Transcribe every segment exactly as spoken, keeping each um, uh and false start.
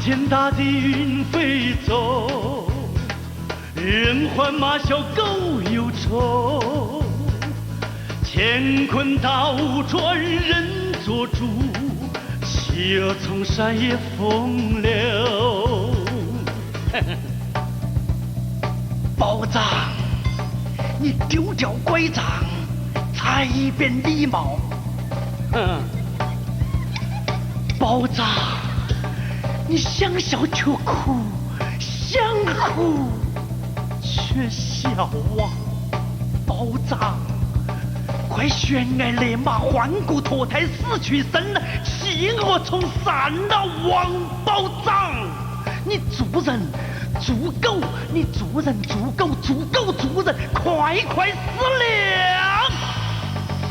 天大地云飞走，人欢马啸狗忧愁。乾坤倒转人做主，企鹅冲山也风流。包拯，你丢掉拐杖，踩一遍礼貌。哼。 包拯，你想笑却哭，想哭却笑啊！包拯，快悬崖勒马，换骨脱胎死去神，企鹅冲山了，王包拯！ 你猪人，猪狗，你猪人，猪狗，猪狗，猪人，快快死了！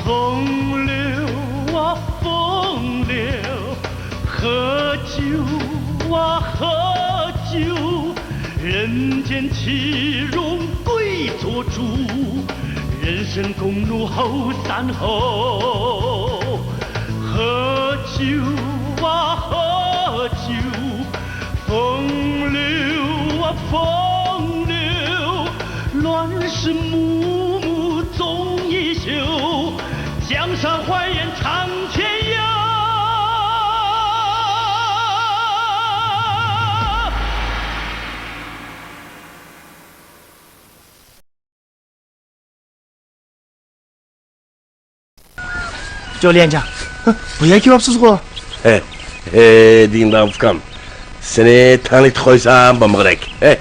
风流啊，风流，喝酒啊，喝酒，人间岂容鬼做主，人生共怒后山后。喝酒啊，喝酒， 风流啊，风流，乱世幕幕终已休，江山换人唱天涯。 جۇليەنجاڭ، ھە، بۇ يەرگە كېلىۋاپسىزغۇ؟ ھە، ھە، دىڭداڭ ئۇكام. سېنى تەڭلىكتە قويسام بولمىغۇدەك. ھە،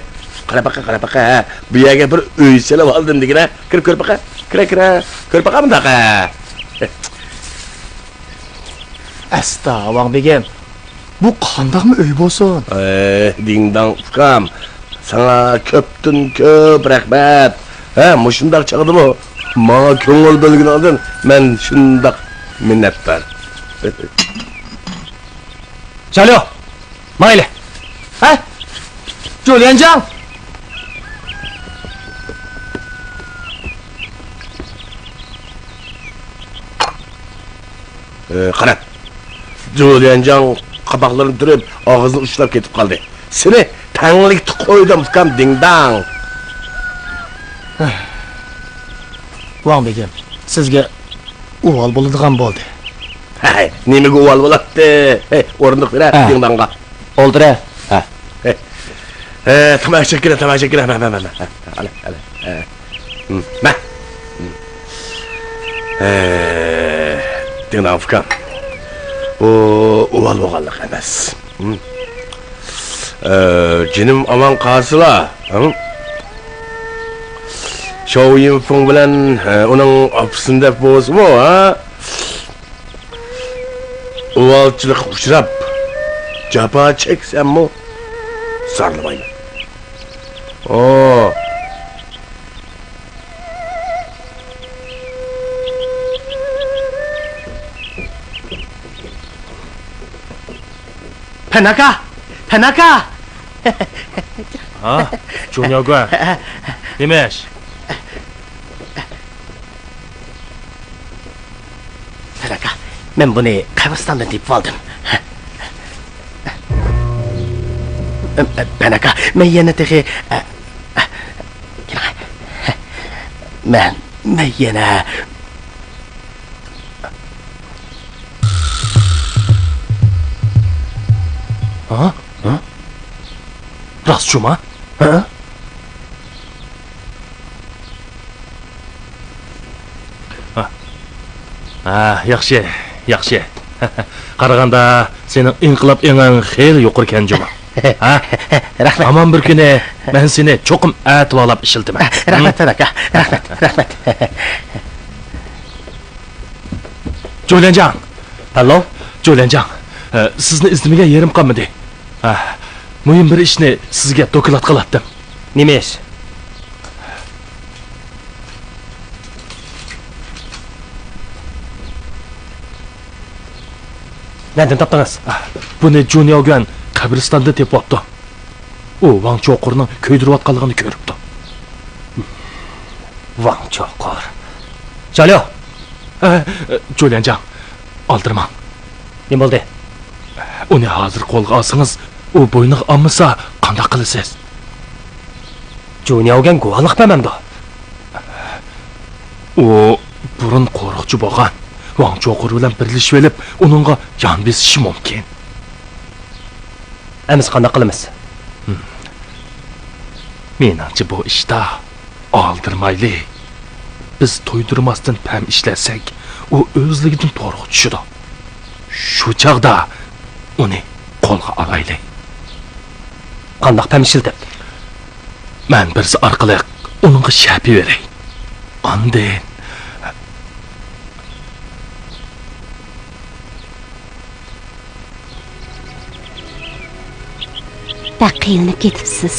قارا باقا، قارا باقا، ھە. بۇ يەرگە بىر ئۆي سېلىپ ئالدىم دېگىنە. كىر، كۆرۈپ باقا. كىرە، كىرە. كۆرۈپ باقا مۇنداق، ھە. ئەستا، ۋاڭ بېگىم. بۇ قانداقمۇ ئۆي بولسۇن؟ ئەي، دىڭداڭ ئۇكام، ساڭا كۆپتىن كۆپ رەھمەت. ھە، مۇشۇنداق چاغدىمۇ ماڭا كۆڭۈل بۆلگىنىڭدىن مەن شۇنداق مىننەتدار. جاليو، ماڭايلى. ھە؟ جۇليەنجاڭ! ئى، قارا. جۇليەنجاڭ قاپاقلىرىنى تۈرۈپ، ئاغزىنى ئۇچلاپ كېتىپ قالدى. سېنى تەڭلىكتە قويدۇم، ئۇكام دىڭداڭ. ۋاڭ بېگىم، سىزگە ئۇۋال بولىدىغان بولدى. ھەي، نېمىگە ئۇۋال بولاتتى؟ ھەي، ئورۇندۇق بېرە، ھە. دىڭداڭغا. ئولتۇرە. ھە. ھەي. ھە، تاماشا كېلە، تاماشا كېلە. مە، مە، مە، مە. ھە، ئەلە، ئەلە. ھە. ھىم، مە. ھىم. ھە، دىڭداڭ ئۇكام. ئۇ ئۇۋال بولغانلىق ئەمەس. ھىم. ئە، جېنىم ئامان قالسىلا. ھىم. شاۋ يىنفېڭ بىلەن، ئە، ئۇنىڭ ئاپىسىنى دەپ بولسىمۇ، ھە؟ ئۇۋالچىلىققا ئۇچراپ، جاپا چەكسەممۇ زارلىمايمەن. ئو. پەن ئاكا! پەن ئاكا! ھا؟ جۇنياۋگۈەن. نېمە ئىش؟ پەن ئاكا، مەن بۇنى قەبرىستاندىن تېپىۋالدىم. پەن ئاكا، مەن يەنە تېخى، مەن، مەن يەنە. ھا؟ ھا؟ راست شۇما؟ ھا؟ ھا، ياخشى، ياخشى. قارىغاندا سېنىڭ ئىنقىلاب ئېڭىڭ خېلى يۇقىرىكەن جۇما. ھا؟ رەھمەت. ھامان بىر كۈنى مەن سېنى چوقۇم ئەتىۋارلاپ ئىشلىتىمەن. رەھمەت، پەن ئاكا. رەھمەت، رەھمەت. جۇليەنجاڭ! ھاللو؟ جۇليەنجاڭ، ئە، سىزنى ئىزدىمىگەن يېرىم قالمىدى. ئە، مۇھىم بىر ئىشنى سىزگە دوكلات قىلاتتىم. نېمە ئىش؟ نەدىن تاپتىڭىز؟ ئە، بۇنى جۇنياۋگۈەن قەبرىستاندا تېپىۋاپتۇ. ئۇ ۋاڭ چوقۇرنىڭ كۆيدۈرۈۋاتقانلىقىنى كۆرۈپتۇ. ۋاڭ چوقۇر. جاليو! ئە، ئە، جۇليەنجاڭ، ئالدىرىماڭ. نېمە بولدى؟ ئۇنى ھازىر قولغا ئالسىڭىز، ئۇ بوينىغا ئالمىسا، قانداق قىلىسىز؟ جۇنياۋگەن گۇۋاھلىق بەرمەمدۇ؟ ئۇ بۇرۇن قورۇقچى بولغان ۋاڭ چوقۇر بىلەن بىرلىشىۋېلىپ، ئۇنىڭغا يان بېسىشى مۇمكىن. ئەمىسە قانداق قىلىمىز؟ مېنىڭچە، بۇ ئىشتا ئالدىرىمايلى. بىز تۇيدۇرماستىن پەم ئىشلەتسەك، ئۇ ئۆزلۈكىدىن تورغا چۈشىدۇ. شۇ چاغدا ئۇنى قولغا ئالايلى. قانداق پەم ئىشلىتىپ؟ مەن بىرسى ئارقىلىق ئۇنىڭغا شەپە بېرەي. ئاندىن بەك قىينىلىپ كېتىپسىز.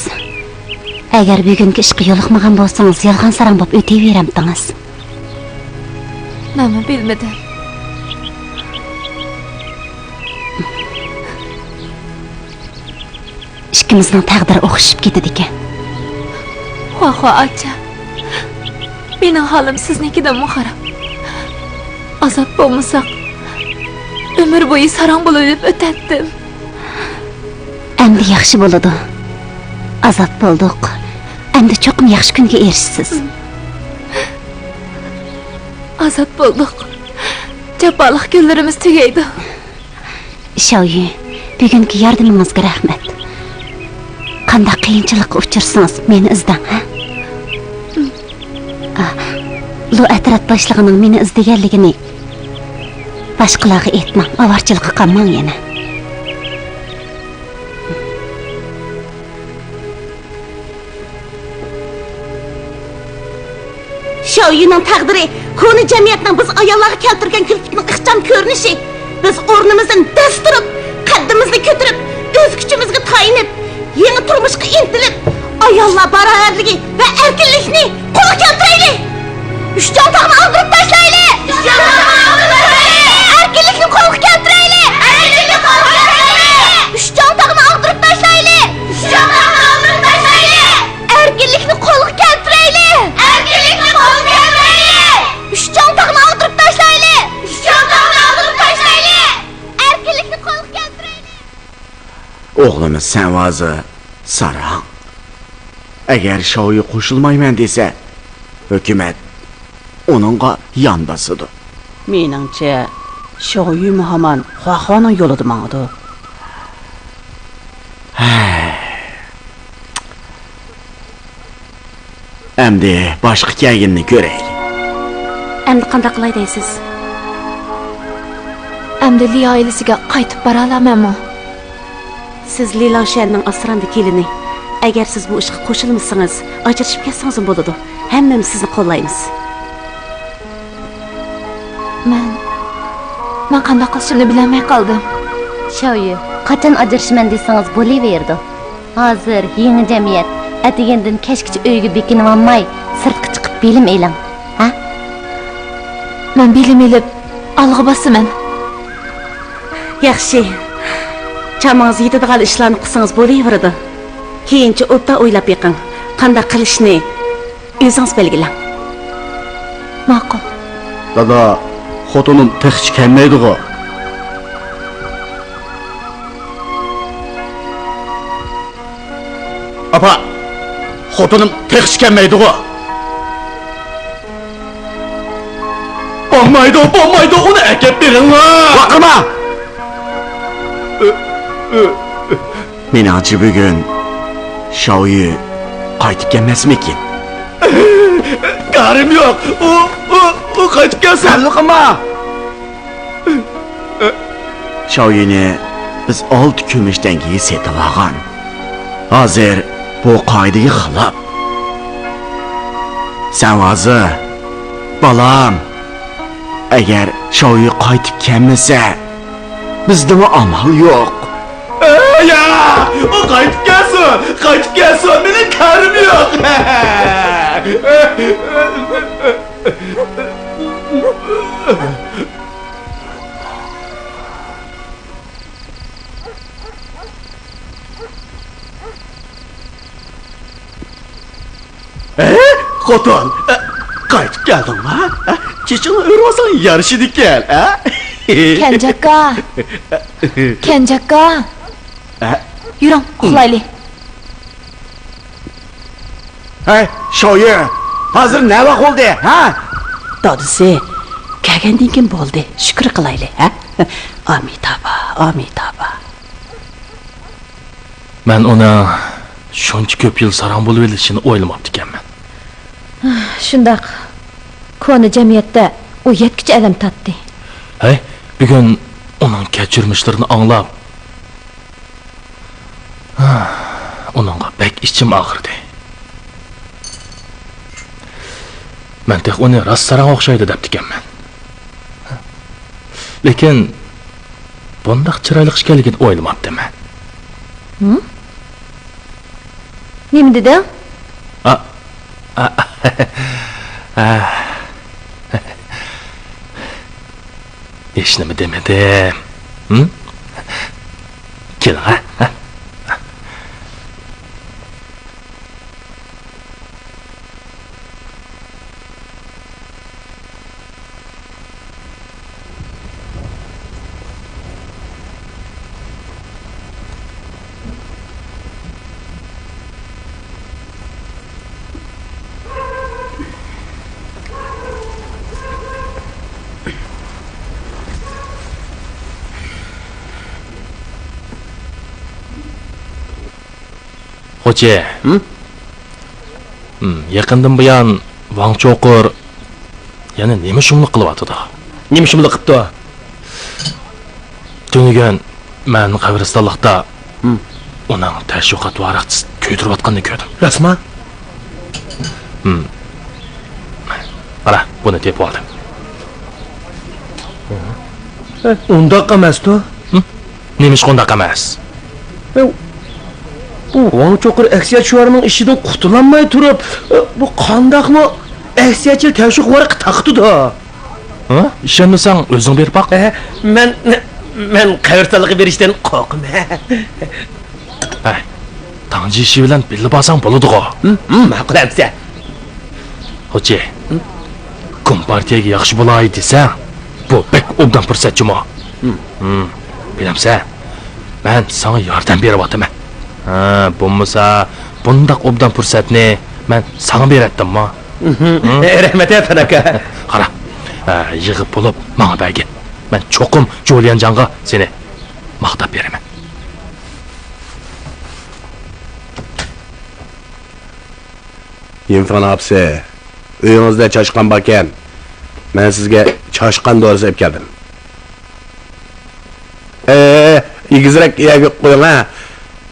ئەگەر بۈگۈنكى ئىشقا يولۇقمىغان بولسىڭىز، يالغان ساراڭ بولۇپ ئۆتۈۋېرەمتىڭىز. مەنمۇ بىلمىدىم. ئىككىمىزنىڭ تەقدىرى ئوخشىشىپ كېتىدىكەن. خۇا، خۇا ئاچا، مېنىڭ ھالىم سىزنىڭكىدىنمۇ خاراب. ئازاد بولمىساق، ئۆمۈر بويى ساراڭ بولۇۋېلىپ ئۆتەتتىم. ئەمدى ياخشى بولىدۇ. ئازاد بولدۇق. ئەمدى چوقۇم ياخشى كۈنگە ئېرىشىسىز. ئازاد بولدۇق. جاپالىق كۈنلىرىمىز تۈگەيدۇ. شاۋيۈ، بۈگۈنكى ياردىمىڭىزگە رەھمەت. قانداق قىيىنچىلىققا ئۇچرىسىڭىز، مېنى ئىزدەڭ، ھە؟ ئا، لۇ ئەترەت باشلىقىنىڭ مېنى ئىزدىگەنلىكىنى باشقىلارغا ئېيتماڭ، ئاۋارىچىلىققا قالماڭ يەنە. شاۋيۈنىڭ تەقدىرى كونا جەمئىيەتنىڭ بىز ئاياللارغا كەلتۈرگەن كۈلپىتىنىڭ ئىخچام كۆرۈنۈشى. بىز ئورنىمىزدىن دەس تۇرۇپ، قەددىمىزنى كۆتۈرۈپ، ئۆز كۈچىمىزگە تايىنىپ، يېڭى تۇرمۇشقا ئىنتىلىپ، ئاياللار باراۋەرلىكى ۋە ئەركىنلىكنى قولغا كەلتۈرەيلى! ئۈچ چوڭ تاغنى ئاغدۇرۇپ تاشلايلى! ئۈچ چوڭ تاغنى ئاغدۇرۇپ تاشلايلى! ئەركىنلىكنى قولغا كەلتۈرەيلى! ئەركىنلىكنى قولغا كەلتۈرەيلى! ئۈچ چوڭ تاغنى ئاغدۇرۇپ تاشلايلى! ئۈچ چوڭ تاغنى ئاغدۇرۇپ تاشلايلى! ئەركىنلىكنى قولغا كەلتۈرەيلى! ئەركىنلىكنى قولغا كەلتۈرەيلى! ئۈچ چوڭ تاغنى ئاغدۇرۇپ تاشلايلى! ئۈچ چوڭ تاغنى ئاغدۇرۇپ تاشلايلى! ئەركىنلىكنى قولغا كەلتۈرەيلى! ئوغلىمىز سەنۋازى ساراڭ. ئەگەر شاۋيۈ قوشۇلمايمەن دېسە، ھۆكۈمەت ئۇنىڭغا يان باسىدۇ. مېنىڭچە، شاۋيۈمۇ ھامان خۇاخۇانىڭ يولىدا ماڭىدۇ. ھەي. ئەمدى باشقا كەلگىنىنى كۆرەيلى. ئەمدى قانداق قىلاي دەيسىز؟ ئەمدى لى ئائىلىسىگە قايتىپ بارالامەنمۇ؟ سىز لى لاۋشۈەننىڭ ئاسرامدىكى كېلىنى. ئەگەر سىز بۇ ئىشقا قوشۇلمىسىڭىز، ئاجرىشىپ كەتسىڭىزمۇ بولىدۇ. ھەممىمىز سىزنى قوللايمىز. مەن، مەن قانداق قىلىشىمنى بىلەلمەي قالدىم. شاۋيۈ، قاچان ئاجرىشىمەن دېسىڭىز بولۇۋېرىدۇ. ھازىر يېڭى جەمئىيەت، ئەتىگەندىن كەچكىچە ئۆيگە بېكىنىۋالماي، سىرتقا چىقىپ بىلىم ئېلىڭ، ھە؟ مەن بىلىم ئېلىپ، ئالغا باسىمەن. ياخشى. چامىڭىز يېتىدىغان ئىشلارنى قىلسىڭىز بولۇۋېرىدۇ. كېيىنچە ئوبدان ئويلاپ بېقىڭ، قانداق قىلىشنى ئۆزىڭىز بەلگىلەڭ. ماقۇل. دادا، خوتۇنۇم تېخىچە كەلمەيدىغۇ. ئاپا، خوتۇنۇم تېخىچە كەلمەيدىغۇ. بولمايدۇ، بولمايدۇ، ئۇنى ئەكەپ بېرىڭلار. ۋارقىرىما! ئۆ، ئۆ، ئۆ. مېنىڭچە بۈگۈن شاۋيۈ قايتىپ كەلمەسمىكىن؟ كارىم يوق. ئۇ، ئۇ، ئۇ قايتىپ كەلسۇن. خەلۋە قىلما. شاۋيۈنى بىز ئالتە كۈمۈش تەڭگىگە سېتىۋالغان. ھازىر بۇ قائىدىگە خىلاپ. سەنۋازى، بالام، ئەگەر شاۋيۈ قايتىپ كەلمىسە، بىزدىمۇ ئامال يوق. يا، ئۇ قايتىپ كەلسۇن، قايتىپ كەلسۇن، مېنىڭ كارىم يوق. ئە، خوتۇن، ئە، قايتىپ كەلدىڭما؟ ئە، چېچىڭنى ئۆرۈۋالساڭ يارىشىدىكەن، ئە؟ كەنجى ئاكا. كەنجى ئاكا. ئە، يۈرۈڭ، ئۇخلايلى. ھەي، شاۋيۈن، ھازىر نەۋاق بولدى، ھە؟ دادىسى، كەلگەندىن كېيىن بولدى، شۈكۈر قىلايلى، ھە؟ ئامىتابا، ئامىتابا. مەن ئۇنىڭ شۇنچە كۆپ يىل ساراڭ بولۇۋېلىشىنى ئويلىماپتىكەنمەن. شۇنداق. كونا جەمئىيەتتە ئۇ يەتكۈچە ئەلەم تارتتى. ھەي، بۈگۈن ئۇنىڭ كەچۈرمىشلىرىنى ئاڭلاپ، ئۇنىڭغا بەك ئىچىم ئاغرىدى. مەن تېخى ئۇنى راست ساراڭ ئوخشايدۇ دەپتىكەنمەن. لېكىن بۇنداق چىرايلىق ئىكەنلىكىنى ئويلىماپتىمەن. ھىم؟ نېمە دېدىڭ؟ ئا، ئا، ئا. ھېچنېمە دېمىدىم. ھىم؟ كېلىڭ، ھە؟ خوجا. ھىم؟ ھىم، يېقىندىن بۇيان ۋاڭ چوقۇر يەنە نېمە شۇملۇق قىلىۋاتىدۇ؟ نېمە شۇملۇق قىپتۇ؟ تۈنۈگۈن مەن قەبرىستانلىقتا ھىم. ئۇنىڭ تەشۋىقات ۋاراقچىسىنى كۆيدۈرۈۋاتقىنىنى كۆردۈم. راستمۇ؟ ھىم. قارا، بۇنى تېپىۋالدىم. ئۇنداق ئەمەستۇ. ھىم؟ نېمىشقا ئۇنداق ئەمەس؟ ئەي، بۇ ۋاڭ چوقۇر ئەكسىيەت شوئارىنىڭ ئىشىدىن قۇتۇلالماي تۇرۇپ، بۇ قانداقمۇ ئەكسىيەتچىل تەشۋىق ۋارىقى تارقىتىدۇ؟ ھە؟ ئىشەنمىسەڭ ئۆزۈڭ بېرىپ باق. ھە، مەن، مەن قەبرىستانلىققا بېرىشتىن قورقىمەن. ھە، تاڭ جىشى بىلەن بىللە بارساڭ بولىدىغۇ. ھىم، ھىم، ماقۇل ئەمىسە. خوجا، ھىم؟ كومپارتىيەگە ياخشى بولاي دېسەڭ، بۇ بەك ئوبدان پۇرسەت جۇمۇ. ھىم. ھىم، بىلەمسەن، مەن ساڭا ياردەم بېرىۋاتىمەن. ھە، بولمىسا، بۇنداق ئوبدان پۇرسەتنى مەن ساڭا بېرەتتىممۇ. ھىم. ھىم؟ رەھمەت، ھە، پەن ئاكا. قارا، ھە، يىغىپ بولۇپ ماڭا بەرگىن. مەن چوقۇم جۇليەنجاڭغا سېنى ماختاپ بېرىمەن. يىنفېڭ ئاپىسى، ئۆيىڭىزدە چاشقان باركەن، مەن سىزگە چاشقان دورىسى ئېلىپ كەلدىم. ئە، ئېگىزرەك يەرگە قويۇڭ ھە.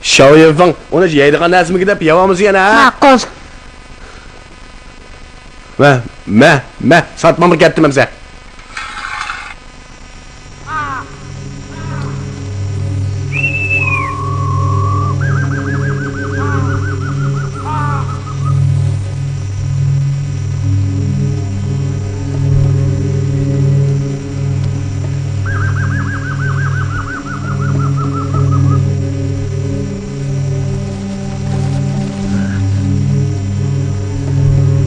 شاۋ يىنفېڭ ئۇنى يەيدىغان نەرسىمىكى دەپ يەۋالمىسۇن يەنە ھە. ماقۇل. مە، مە، مە، ساتمامغا كەتتىم ئەمسە.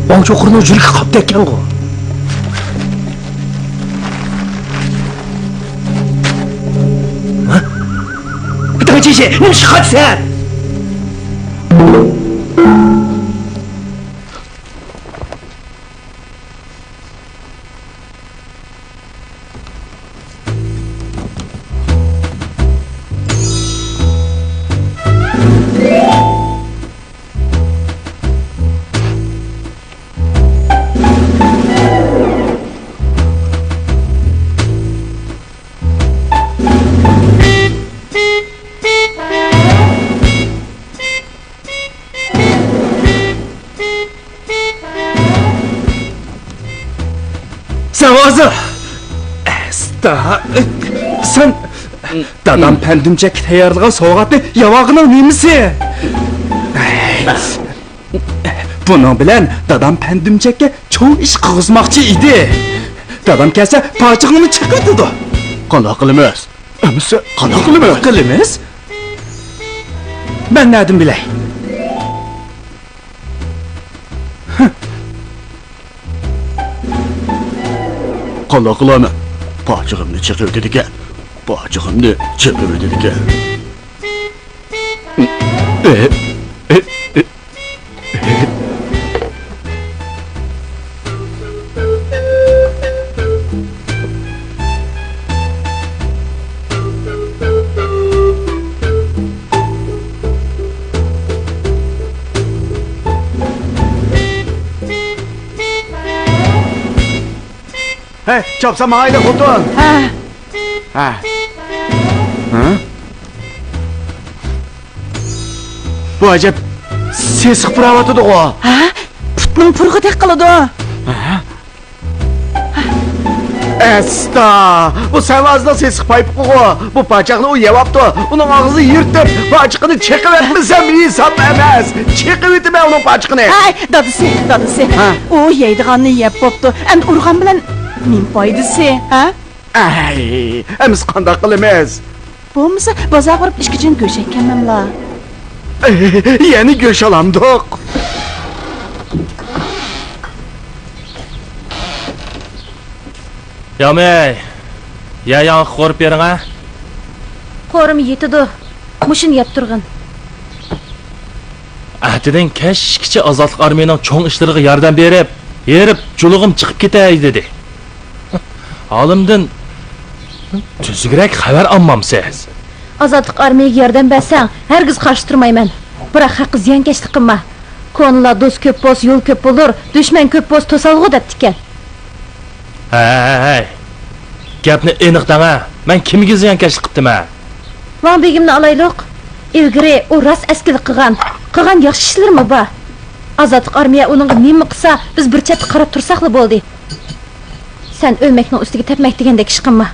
ۋاڭ چوقۇرنىڭ يۈرىكى قاپتۇ ئەكەنغۇ. ھە؟ داڭ جىشى، نېمە ئىشقا قاچىسەن؟ سەن ھازىر ئەستا، سەن دادام پەندۈمچەككە تەييارلىغان سوۋغاتنى يەۋالغىنىڭ نېمىسى؟ بۇنىڭ بىلەن دادام پەندۈمچەككە چوڭ ئىش قىلغۇزماقچى ئىدى. دادام كەلسە پاچىقىڭنى چېقىۋېتىدۇ. قانداق قىلىمىز؟ ئەمىسە قانداق قىلىمىز؟ قىلىمىز؟ مەن نەدىن بىلەي؟ قانداق قىلارمەن؟ پاچىقىمنى چېقىۋېتىدىكەن. پاچىقىمنى چېقىۋېتىدىكەن. ھەي، چاپسان ماڭايلى، خوتۇن! ھە. ھە. ھە؟ بۇ ئەجەب سېسىق پۇراۋاتىدىغۇ. ھە؟ پۇتنىڭ پۇرىقىدەك قىلىدۇ. ھە؟ ئەستا! بۇ سەۋەزنىڭ سېسىق پايپىقىغۇ. بۇ پاچاقنى ئۇ يەۋاپتۇ. ئۇنىڭ ئاغزىنى يىرتىپ، پاچىقىنى چېقىۋەتمىسەم ھېساب ئەمەس. چېقىۋېتىمەن ئۇنىڭ پاچىقىنى. ھەي، دادىسى، دادىسى. ھە؟ ئۇ يەيدىغاننى يەپ بوپتۇ. ئەمدى ئۇرغان بىلەن نېمە پايدىسى، ھە؟ ئەي، ئەمىسە قانداق قىلىمىز؟ بولمىسا، بازارغا بېرىپ ئىككى جىڭ گۆش ئەكەلمەملا. ئەي، يەنە گۆش ئالامدۇق؟ يامەي، يە ياڭاققا قورۇپ بېرىڭە. قورۇم يېتىدۇ. مۇشۇنى يەپ تۇرغىن. ئەتىدىن كەچكىچە ئازادلىق ئارمىيىنىڭ چوڭ ئىشلىرىغا ياردەم بېرىپ، ھېرىپ، جۇلۇغۇم چىقىپ كېتەي دېدى. ھالىمدىن تۈزۈكرەك خەۋەر ئالمامسىز؟ ئازادلىق ئارمىيىگە ياردەم بەرسەڭ، ھەرگىز قارشى تۇرمايمەن. بىراق ھەققە زىيانكەشلىك قىلما. كونىلار دوست كۆپ بولسا يول كۆپ بولۇر، دۈشمەن كۆپ بولسا توسالغۇ دەپتىكەن. ھەي، ھەي، ھەي. گەپنى ئېنىق دەڭە. مەن كىمگە زىيانكەشلىك قىپتىمەن؟ ۋاڭ بېگىمنى ئالايلۇق. ئىلگىرى ئۇ راست ئەسكىلىك قىلغان، قىلغان ياخشى ئىشلىرىمۇ بار. ئازادلىق ئارمىيە ئۇنىڭغا نېمە قىلسا، بىز بىر چەتتە قاراپ تۇرساقلا بولدى. سەن ئۆلمەكنىڭ ئۈستىگە تەپمەك دېگەندەك ئىش قىلما.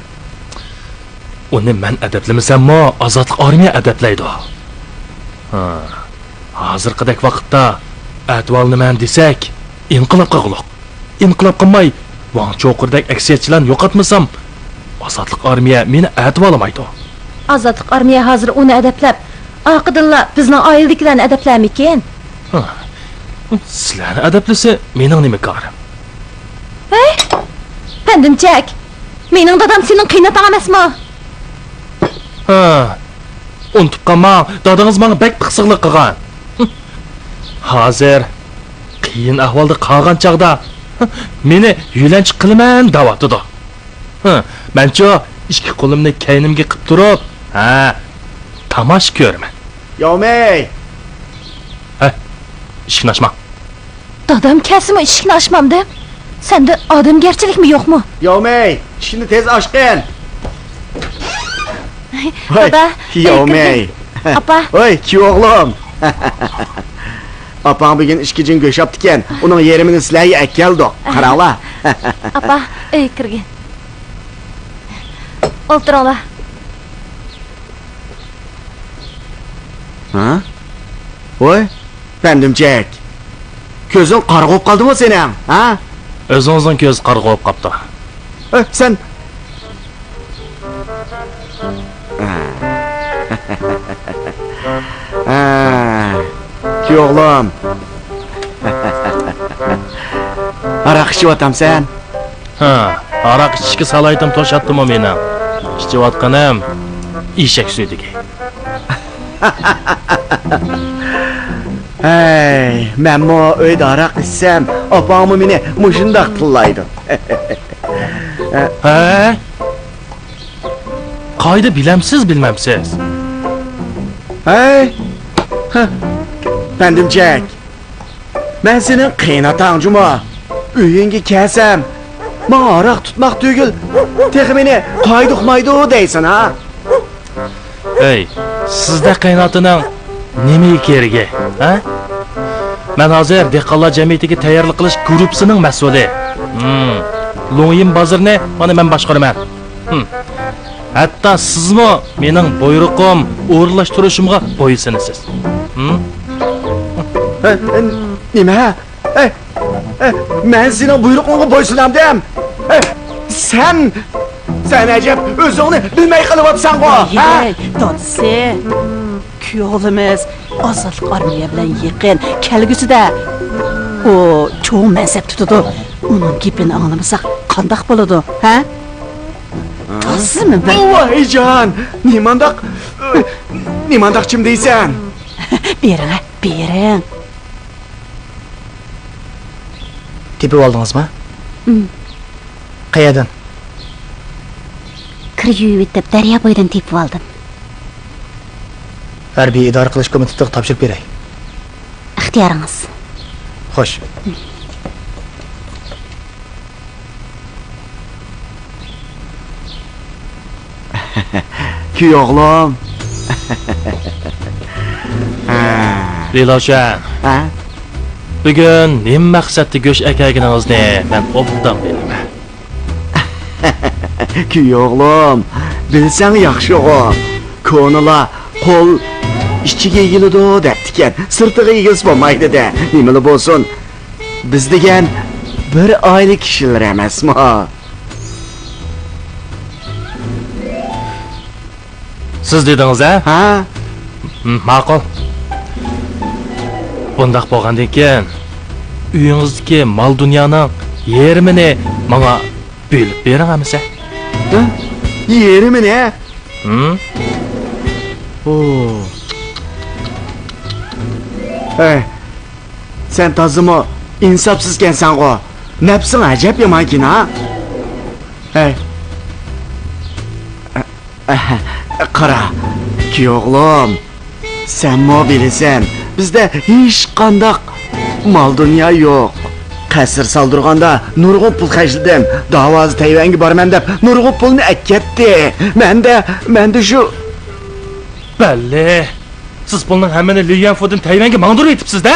ئۇنى مەن ئەدەپلىمىسەممۇ، ئازادلىق ئارمىيە ئەدەپلەيدۇ. ھا، ھازىرقىدەك ۋاقىتتا ئەتىۋالىنىمەن دېسەك، ئىنقىلاب قىلغۇلۇق. ئىنقىلاب قىلماي، ۋاڭ چوقۇردەك ئەكسىيەتچىلەرنى يوقاتمىسام، ئازادلىق ئارمىيە مېنى ئەتىۋالىمايدۇ. ئازادلىق ئارمىيە ھازىر ئۇنى ئەدەپلەپ، ئارقىدىنلا بىزنىڭ ئائىلىدىكىلەرنى ئەدەپلەرمىكىن؟ ھا، سىلەرنى ئەدەپلىسە مېنىڭ نېمە كارىم؟ ھەي، پەندىمچەك، مېنىڭ دادام سېنىڭ قېيىنئاتاڭ ئەمەسمۇ؟ ھا، ئۇنتۇپ قالماڭ، دادىڭىز ماڭا بەك پىخسىقلىق قىلغان. ھازىر قىيىن ئەھۋالدا قالغان چاغدا مېنى يۆلەنچۈك قىلىمەن دەۋاتىدۇ. مەنچۇ ئىككى قولۇمنى كەينىمگە قىپ تۇرۇپ، ھە، تاماشا كۆرىمەن. ياۋمەي! ھە، ئىشىكنى ئاچماڭ. دادام كەلسىمۇ ئىشىكنى ئاچمامدىم. سەندە ئادەمگەرچىلىكمۇ يوقمۇ؟ ياۋمەي، ئىشىكنى تېز ئاچقىن. ھوي، دادا، ياۋمەي. ئەي، كىرگىن. ئاپا. ھوي، كۈيئوغلۇم. ئاپاڭ بۈگۈن ئىككى جىڭ گۆش ئاپتىكەن. ئۇنىڭ يېرىمىنى سىلەرگە ئەكەلدۇق. قاراڭلار. ئاپا، ئۆيگە كىرگىن. ئولتۇرۇڭلار. ھە؟ ۋوي، پەندىمچەك. كۆزۈڭ قارىغۇ بولۇپ قالدىمۇ سېنىڭ، ھە؟ ئۆزىڭىزنىڭ كۆزى قارىغۇ بولۇپ قاپتۇ. ئە، سەن. ھە. ھە، كۈيئوغلۇم. ھاراق ئىچىۋاتامسەن؟ ھە، ھاراق ئىچىشكە سالاھىيىتىم توشاتتىمۇ مېنىڭ؟ ئىچىۋاتقىنىم ئېشەك سۈيدۈكى. ھەي، مەنمۇ ئۆيدە ھاراق ئىچسەم، ئاپاڭمۇ مېنى مۇشۇنداق تىللايدۇ. ھە؟ قايدا بىلەمسىز، بىلمەمسىز؟ ھەي، ھە، پەندىمچەك. مەن سېنىڭ قېيىنئاتاڭ جۇمۇ. ئۆيۈڭگە كەلسەم، ماڭا ھاراق تۇتماق تۈگۈل، تېخى مېنى قايدۇقمايدۇ دەيسەن ھا؟ ئەي، سىزدە قېيىنئاتىنىڭ نېمىگە كېرىكى، ھە؟ مەن ھازىر دېھقانلار جەمئىيىتىگە تەييارلىق قىلىش گۇرۇپپىسىنىڭ مەسئۇلى. ھىم، لۇڭيىن بازىرىنى مانا مەن باشقۇرىمەن. ھىم. ھەتتا سىزمۇ مېنىڭ بۇيرۇقۇم، ئورۇنلاشتۇرۇشۇمغا بويسۇنىسىز. ھىم؟ ھە، ھە، نېمە؟ ھە، ھە، مەن سېنىڭ بۇيرۇقۇڭغا بويسۇنامدىم؟ ھە، سەن، سەن ئەجەب ئۆزۈڭنى بىلمەي قېلىۋاتىسەنغۇ، ھە؟ ھەي، دادىسى. كۈيئوغلىمىز ئازادلىق ئارمىيە بىلەن يېقىن، كەلگۈسىدە ئۇ چوڭ مەنسەپ تۇتىدۇ. ئۇنىڭ گېپىنى ئاڭلىمىساق قانداق بولىدۇ، ھە؟ تازىمۇ بىر. ۋايجان! نېمانداق، نېمانداق چىم دەيسەن؟ بېرىڭ، ھە، بېرىڭ. تېپىۋالدىڭىزمۇ؟ ئىم. قەيەردىن؟ كىر يۇيۇۋېتىپ، دەريا بويىدىن تېپىۋالدىم. ھەربىي ئىدارە قىلىش كومىتېتىغا تاپشۇرۇپ بېرەي. ئىختىيارىڭىز. خوش. كۈي ئوغلۇم. ھە. لىلاۋشۈەن. ھە؟ بۈگۈن نېمە مەقسەتتە گۆش ئەكەلگىنىڭىزنى مەن ئوبدان بىلىمەن. كۈي ئوغلۇم، بىلسەڭ ياخشىغۇ. كونىلار قول ئىچىگە ئېگىلىدۇ دەپتىكەن، سىرتىغا ئېگىلسە بولمايدۇ دە. نېمىلا بولسۇن، بىز دېگەن بىر ئائىلە كىشىلىرى ئەمەسمۇ؟ سىز دېدىڭىز، ھە؟ ھە؟ م-، ماقۇل. بۇنداق بولغاندىن كېيىن، ئۆيىڭىزدىكى مال-دۇنيانىڭ يېرىمىنى ماڭا بۆلۈپ بېرىڭ ئەمىسە. ھە؟ يېرىمىنى؟ ھىم؟ ئو. ھەي، سەن تازىمۇ ئىنساپسىزكەنسەنغۇ. نەپسىڭ ئەجەب يامانكىن ھە؟ ھەي. قارا، كۈي ئوغلۇم، سەنمۇ بىلىسەن، بىزدە ھېچقانداق مال-دۇنيا يوق. قەسىر سالدۇرغاندا نۇرغۇن پۇل خەجلىدىم. داۋازى تەيۋەنگە بارىمەن دەپ نۇرغۇن پۇلنى ئەكەتتى. مەندە، مەندە شۇ. بەللى. سىز پۇلنىڭ ھەممىنى لى يۈەنفۇدىن تەيۋەنگە ماڭدۇرۇۋېتىپسىز-دە.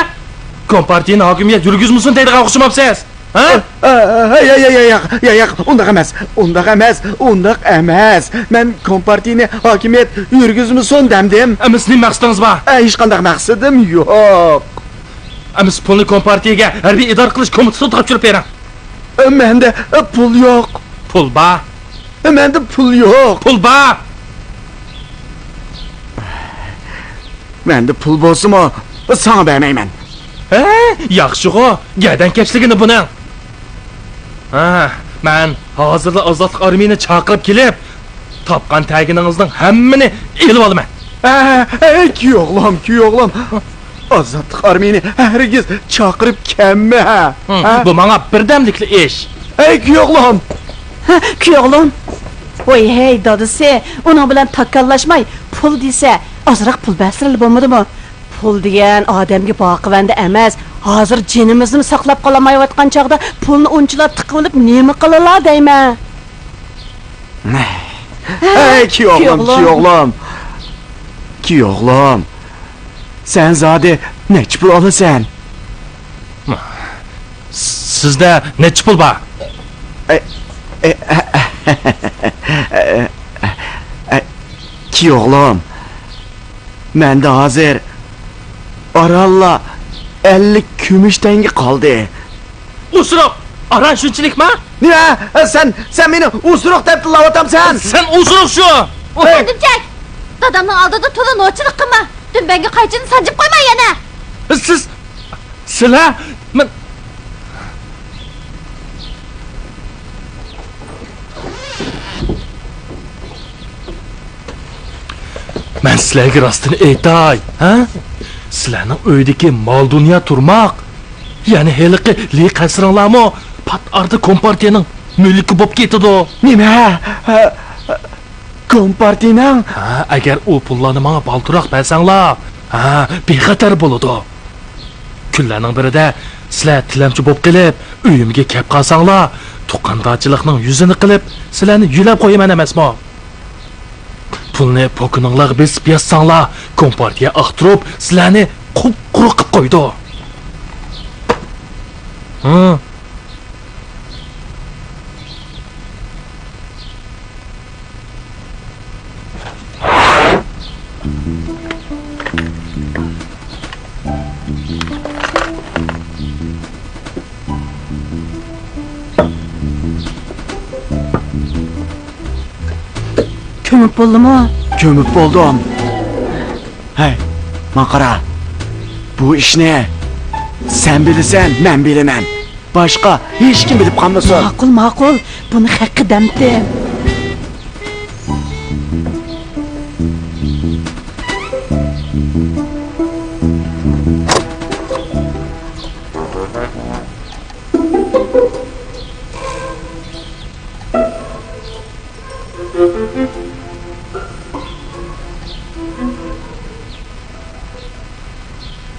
كومپارتىيىنى ھاكىمىيەت يۈرگۈزمىسۇن دەيدىغان ئوخشىمامسىز؟ ھە؟ ئە، ئە، ئە، يا، يا، يا، ياق، يا، ياق، ئۇنداق ئەمەس، ئۇنداق ئەمەس، ئۇنداق ئەمەس. مەن كومپارتىيىنى ھاكىمىيەت يۈرگۈزمىسۇن دەمدىم. ئەمىسە نېمە مەقسىتىڭىز بار؟ ئە، ھېچقانداق مەقسىتىم يوق. ئەمىسە پۇلنى كومپارتىيىگە ھەربىي ئىدارە قىلىش كومىتېتىغا تاپشۇرۇپ بېرىڭ. ئە، مەندە، ئە، پۇل يوق. پۇل بار. ئە، مەندە پۇل يوق. پۇل بار. مەندە پۇل بولسىمۇ، ساڭا بەرمەيمەن. ھە، ياخشىغۇ، گەدەنكەشلىكىنى بۇنىڭ. ھە، مەن ھازىرلا ئازادلىق ئارمىيىنى چاقىرىپ كېلىپ، تاپقان تەگىنىڭىزنىڭ ھەممىنى ئېلىۋالىمەن. ھە، ھە، كۈي ئوغلۇم، كۈي ئوغلۇم. ئازادلىق ئارمىيىنى ھەرگىز چاقىرىپ كەلمە، ھە؟ ھە؟ بۇ ماڭا بىردەملىكلا ئىش. ھەي، كۈي ئوغلۇم! ھە، كۈي ئوغلۇم! ۋاي ھەي، دادىسى، ئۇنىڭ بىلەن تاكاللاشماي، پۇل دېسە، ئازراق پۇل بەرسىلىلا بولمىدىمۇ؟ پۇل دېگەن ئادەمگە باقىۋەندە ئەمەس، ھازىر جېنىمىزنىمۇ ساقلاپ قالالمايۋاتقان چاغدا پۇلنى ئۇنچىلا تىقىۋېلىپ نېمە قىلالا دەيمەن؟ ھەي، كۈي ئوغلۇم، كۈي ئوغلۇم! كۈي ئوغلۇم! سەن زادى نەچچە پۇل ئالىسەن؟ سىزدە نەچچە پۇل بار؟ ئە، ئە، ئە، ئە، ئە، كۈي ئوغلۇم، مەندە ھازىر ئارانلا ئەللىك كۈمۈش تەڭگە قالدى. ئوسۇرۇق! ئاران شۇنچىلىكما؟ نېمە؟ سەن، سەن مېنى ئوسۇرۇق دەپ تىللاۋاتامسەن؟ سەن ئوسۇرۇق شۇ! ئەپەندىمجان! دادامنىڭ ئالدىدا تولا نوچىلىق قىلما! دۈمبەڭگە قايچىنى سانجىپ قويما يەنە! سىز، سىلەر، مەن، مەن سىلەرگە راستىنى ئېيتاي، ھە؟ سىلەرنىڭ ئۆيدىكى مال-دۇنيا تۇرماق، يەنە ھېلىقى لى قەسرىڭلارمۇ پات ئارىدا كومپارتىيەنىڭ مۈلكى بولۇپ كېتىدۇ. نېمە؟ ھە، كومپارتىيەنىڭ؟ ھە، ئەگەر ئۇ پۇللارنى ماڭا بالدۇرراق بەرسەڭلار، ھە، بىخەتەر بولىدۇ. كۈنلەرنىڭ بىرىدە سىلەر تىلەمچى بولۇپ قېلىپ، ئۆيۈمگە كەپ قالساڭلار، تۇغقاندارچىلىقنىڭ يۈزىنى قىلىپ، سىلەرنى يۆلەپ قويىمەن ئەمەسمۇ؟ پۇلنى پوكىنىڭلارغا بېسىپ يازساڭلار، كومپارتىيە ئاختۇرۇپ، سىلەرنى قۇپقۇرۇق قىپ قويىدۇ. ھە؟ كۆمۈپ بولدىمۇ؟ كۆمۈپ بولدۇم. ھەي، ماڭا قارا. بۇ ئىشنى سەن بىلىسەن، مەن بىلىمەن. باشقا ھېچكىم بىلىپ قالمىسۇن. ماقۇل، ماقۇل. بۇنى خەققە دەمتىم.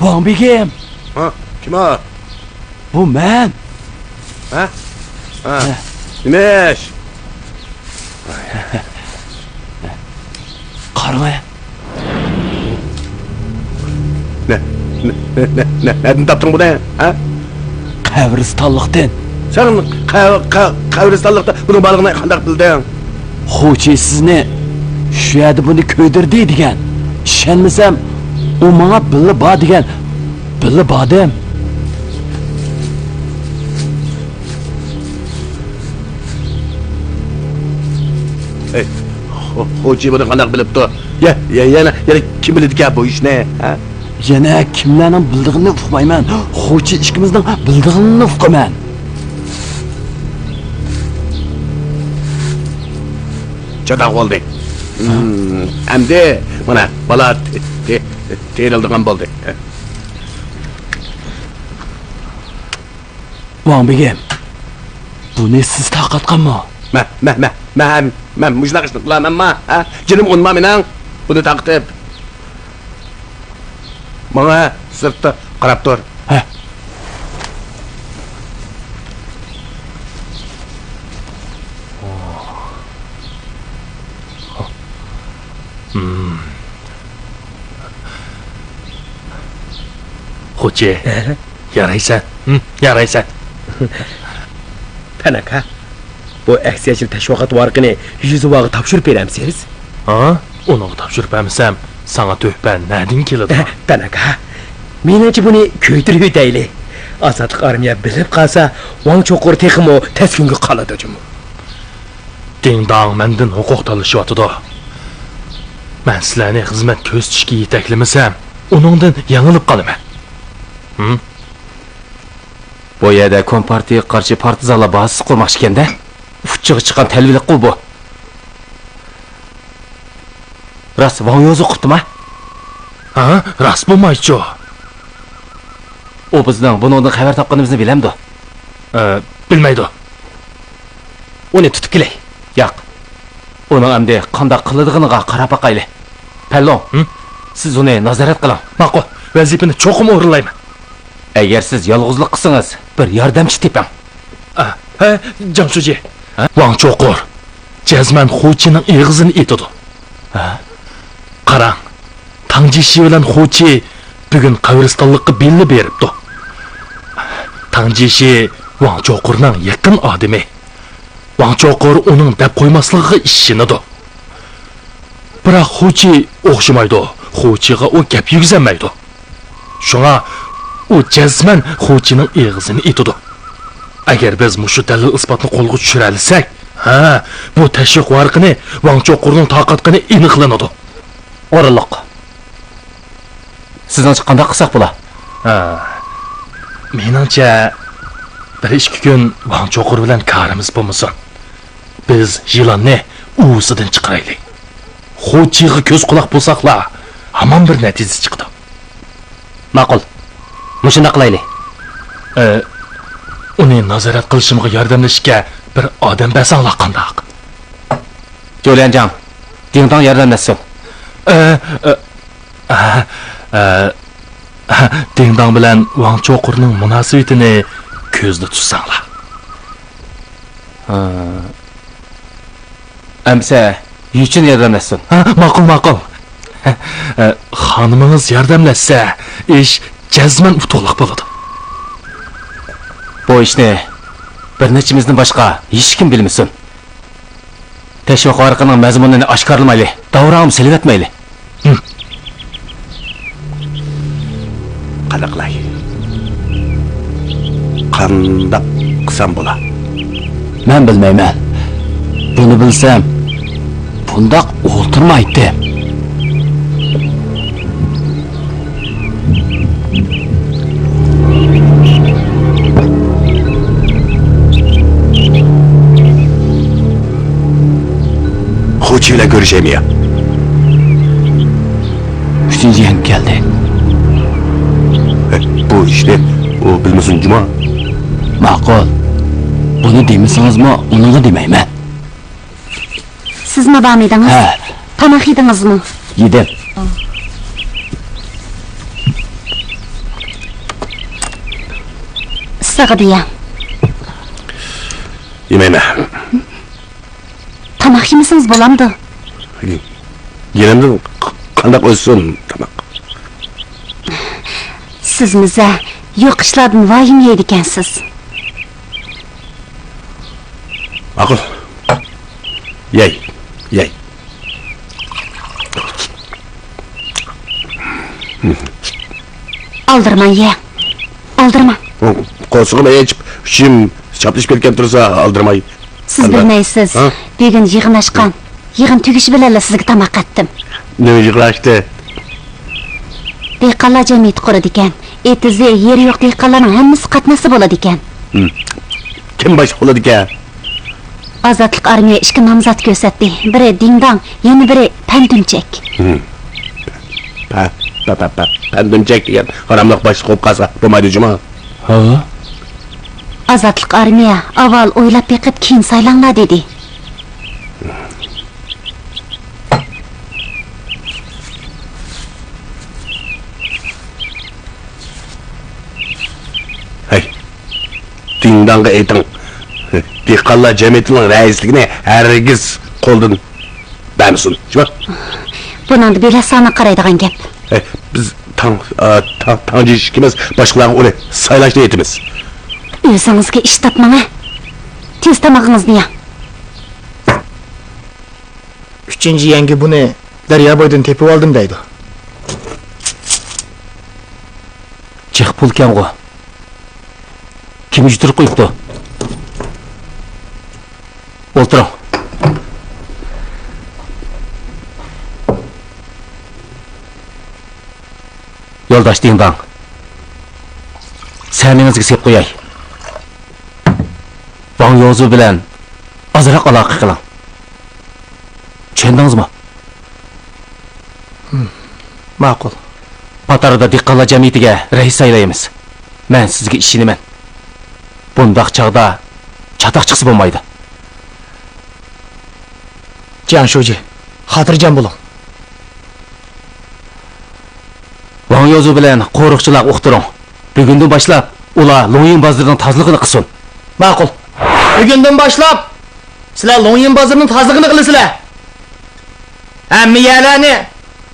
ۋاڭ بېگىم! ھە، كىم ئۇ؟ بۇ مەن! ھە؟ ھە. نېمە ئىش؟ قاراڭە! نە، نە، نە، نە، نە، نەدىن تاپتىڭ بۇنى؟ ھە؟ قەبرىستانلىقتىن. سەن قە-، قە-، قەبرىستانلىقتا بۇنىڭ بارلىقىنى قانداق بىلدىڭ؟ خوچى سىزنى شۇ يەردە بۇنى كۆيدۈردى دېگەن. ئىشەنمىسەم، ئۇ ماڭا بىللە بار دېگەن. بىللە باردىم. ئەي، خو-، خوچى بۇنى قانداق بىلىپتۇ؟ يە، يە، يەنە، يەنە كىم بىلىدىكەن بۇ ئىشنى، ھە؟ يەنە كىملەرنىڭ بىلىدىغىنىنى ئۇقمايمەن. خوچى ئىككىمىزنىڭ بىلىدىغىنىنى ئۇقىمەن. چاتاق بولدى. ھىم، ئەمدى مانا بالا تې-، تې-، تېرىلىدىغان بولدى. ۋاڭ بېگىم، بۇنى سىز تارقاتقانمۇ؟ مەن، مەن، مەن، مەن، مەن مۇشۇنداق ئىشنى قىلالمامما؟ ھە؟ جېنىم ئۇنىما مېنىڭ بۇنى تارقىتىپ. ماڭا سىرتتا قاراپ تۇر. ھە. خوچى، يارايسەن، ھىم، يارايسەن. پەن ئاكا، بۇ ئەكسىيەچىلىك تەشۋىقات ۋارىقىنى يۈزۈۋاغا تاپشۇرۇپ بېرەمسىز؟ ھا؟ ئۇنىڭغا تاپشۇرۇپ بەرمىسەم، ساڭا تۆھپە نەدىن كېلىدۇ؟ پەن ئاكا، مېنىڭچە بۇنى كۆيدۈرۈۋېتەيلى. ئازادلىق ئارمىيە بىلىپ قالسا، ۋاڭ چوقۇر تېخىمۇ تەسكىنگە قالىدۇ جۇمۇ. دىڭداڭ مەندىن ھوقۇق تالىشىۋاتىدۇ. مەن سىلەرنى خىزمەت كۆرسىتىشكە يېتەكلىمىسەم، ئۇنىڭدىن يېڭىلىپ قالىمەن. ھىم؟ بۇ يەردە كومپارتىيەگە قارشى پارتىزانلار بازىسى قۇرماقچىكەن-دە. ئۇچىغا چىققان تەلۋىلىكقۇ بۇ. راست ۋاڭ يوزۇ قىپتىما؟ ھا، راست بولمايچۇ. ئۇ بىزنىڭ بۇنىڭدىن خەۋەر تاپقىنىمىزنى بىلەمدۇ؟ ئە، بىلمەيدۇ. ئۇنى تۇتۇپ كېلەي. ياق. ئۇنىڭ ئەمدى قانداق قىلىدىغىنىغا قاراپ باقايلى. پەنلۇڭ، ھىم؟ سىز ئۇنى نازارەت قىلىڭ. ماقۇل، ۋەزىپىنى چوقۇم ئورۇنلايمەن. ئەگەر سىز يالغۇزلۇق قىلسىڭىز، بىر ياردەمچى تېپىڭ. ئا، ھە، جاڭ شۇجى. ھە؟ ۋاڭ چوقۇر جەزمەن خوچىنىڭ ئېغىزىنى ئېتىدۇ. ھە؟ قاراڭ، تاڭ جىشى بىلەن خوچى بۈگۈن قەبرىستانلىققا بىللە بېرىپتۇ. تاڭ جىشى ۋاڭ چوقۇرنىڭ يېقىن ئادىمى. ۋاڭ چوقۇر ئۇنىڭ دەپ قويماسلىقىغا ئىشىنىدۇ. بىراق خوچى ئوخشىمايدۇ، خوچىغا ئۇ گەپ يېگۈزەلمەيدۇ. شۇڭا ئۇ جەزمەن خوچىنىڭ ئېغىزىنى ئېتىدۇ. ئەگەر بىز مۇشۇ دەلىل-ئىسپاتنى قولغا چۈشۈرەلىسەك، ھە، بۇ تەشۋىق ۋارىقىنى ۋاڭ چوقۇرنىڭ تارقاتقىنى ئېنىقلىنىدۇ. ئورۇنلۇق. سىزنىڭچە قانداق قىلساق بولا؟ ھە، مېنىڭچە، بىر ئىككى كۈن ۋاڭ چوقۇر بىلەن كارىمىز بولمىسۇن. بىز يىلاننى ئۇۋىسىدىن چىقىرايلى. خوچىغا كۆز-قۇلاق بولساقلا، ھامان بىر نەتىجە چىقىدۇ. ماقۇل. مۇشۇنداق قىلايلى. ئە، ئۇنى نازارەت قىلىشىمغا ياردەملىشىشكە بىر ئادەم بەرسەڭلار قانداق؟ جوليەنجاڭ، دىڭداڭ ياردەملەشسۇن. ئە، ئە، ئە، ئە، دىڭداڭ بىلەن ۋاڭ چوقۇرنىڭ مۇناسىۋىتىنى كۆزدە تۇتساڭلار. ھە. ئەمسە يۈچۈن ياردەملەشسۇن. ھە، ماقۇل، ماقۇل. ھە، خانىمىڭىز ياردەملەشسە، ئىش جەزمەن ئۇتۇقلۇق بولىدۇ. بۇ ئىشنى بىر نەچچىمىزدىن باشقا ھېچكىم بىلمىسۇن. تەشۋىق ۋارىقىنىڭ مەزمۇنىنى ئاشكارىلىمايلى، داۋراڭمۇ سېلىۋەتمەيلى. ھىم. قانداق قىلاي؟ قانداق قىلسام بولا؟ مەن بىلمەيمەن. بۇنى بىلسەم، بۇنداق ئولتۇرمايتتىم. خوچى بىلەن كۆرۈشەيمۇ يا؟ ئۈچىنچى يەڭگە كەلدى. بۇ ئىشنى ئۇ بىلمىسۇن جۇما. ماقۇل. بۇنى دېمىسىڭىزمۇ، ئۇنىڭغا دېمەيمەن. سىزمۇ بارمىدىڭىز؟ ھە. تاماق يېدىڭىزمۇ؟ يېدىم. ساغىدى يەڭ. يېمەيمەن. تاماق يېمىسىڭىز بولامدۇ؟ يېنىمدىن قانداق ئۆتسۇن تاماق؟ سىز مىزە يوق ئىشلاردىن ۋايىم يەيدىكەنسىز. ماقۇل. يەي، يەي. ئالدىرىماڭ يەڭ. ئالدىرىماڭ. قورسىقىم ئېچىپ، ئىچىم چاپلىشىپ كەتكەن تۇرسا ئالدىرىماي. سىز بىلمەيسىز. ھە؟ بۈگۈن يىغىن ئاچقان. يىغىن تۈگىشى بىلەنلا سىزگە تاماق ئەتتىم. نېمە يىغىن ئاچتى؟ دېھقانلار جەمئىيىتى قۇرىدىكەن. ئېتىزى، يېرى يوق دېھقانلارنىڭ ھەممىسى قاتناشسا بولىدىكەن. ھىم. كىم باشلىق بولىدىكەن؟ ئازادلىق ئارمىيە ئىككى نامزات كۆرسەتتى. بىرى دىڭداڭ، يەنە بىرى پەندۈمچەك. ھىم. پە-، پە-، پە-، پە-، پەندۈمچەك دېگەن ھاراملىق باشلىق بولۇپ قالسا بولمايدۇ جۇمۇ؟ ھاۋا. ئازادلىق ئارمىيە ئاۋۋال ئويلاپ بېقىپ كېيىن سايلاڭلار دېدى. ھەي، دىڭداڭغا ئېيتىڭ، دېھقانلار جەمئىيىتىنىڭ رەئىسلىكىنى ھەرگىز قولدىن بەرمىسۇن، شۇ. بۇنىڭدا بىلەت سانىغا قارايدىغان گەپ. ھەي، بىز تاڭ، ئا، تاڭ، تاڭجى ئىككىمىز باشقىلارغا ئۇنى سايلاشنى ئېيتىمىز. ئۆزىڭىزگە ئىش تاپماڭ ھە. تېز تامىقىڭىزنى يەڭ. ئۈچىنچى يەڭگە بۇنى دەريا بويىدىن تېپىۋالدىم دەيدۇ. جىق پۇلكەنغۇ. كىم يۈتتۈرۈپ قويۇپتۇ؟ ئولتۇرۇڭ. يولداش دىڭداڭ، سەمىڭىزگە سېلىپ قوياي. ۋاڭ يوزۇ بىلەن ئازراق ئالاقە قىلىڭ. چۈشەندىڭىزمۇ؟ ماقۇل. پاتاردا دېھقانلار جەمئىيىتىگە رەئىس سايلايمىز. مەن سىزگە ئىشىنىمەن. بۇنداق چاغدا چاتاق چىقسا بولمايدۇ. جياڭ شۇجى، خاتىرجەم بولۇڭ. ۋاڭ يوزۇ بىلەن قورۇقچىلارغا ئۇقتۇرۇڭ. بۈگۈندىن باشلاپ ئۇلار لوڭيىن بازىرىنىڭ تازىلىقىنى قىلسۇن. ماقۇل. بۈگۈندىن باشلاپ سىلەر لوڭيىن بازىرىنىڭ تازىلىقىنى قىلىسىلەر. ھەممە يەرلەرنى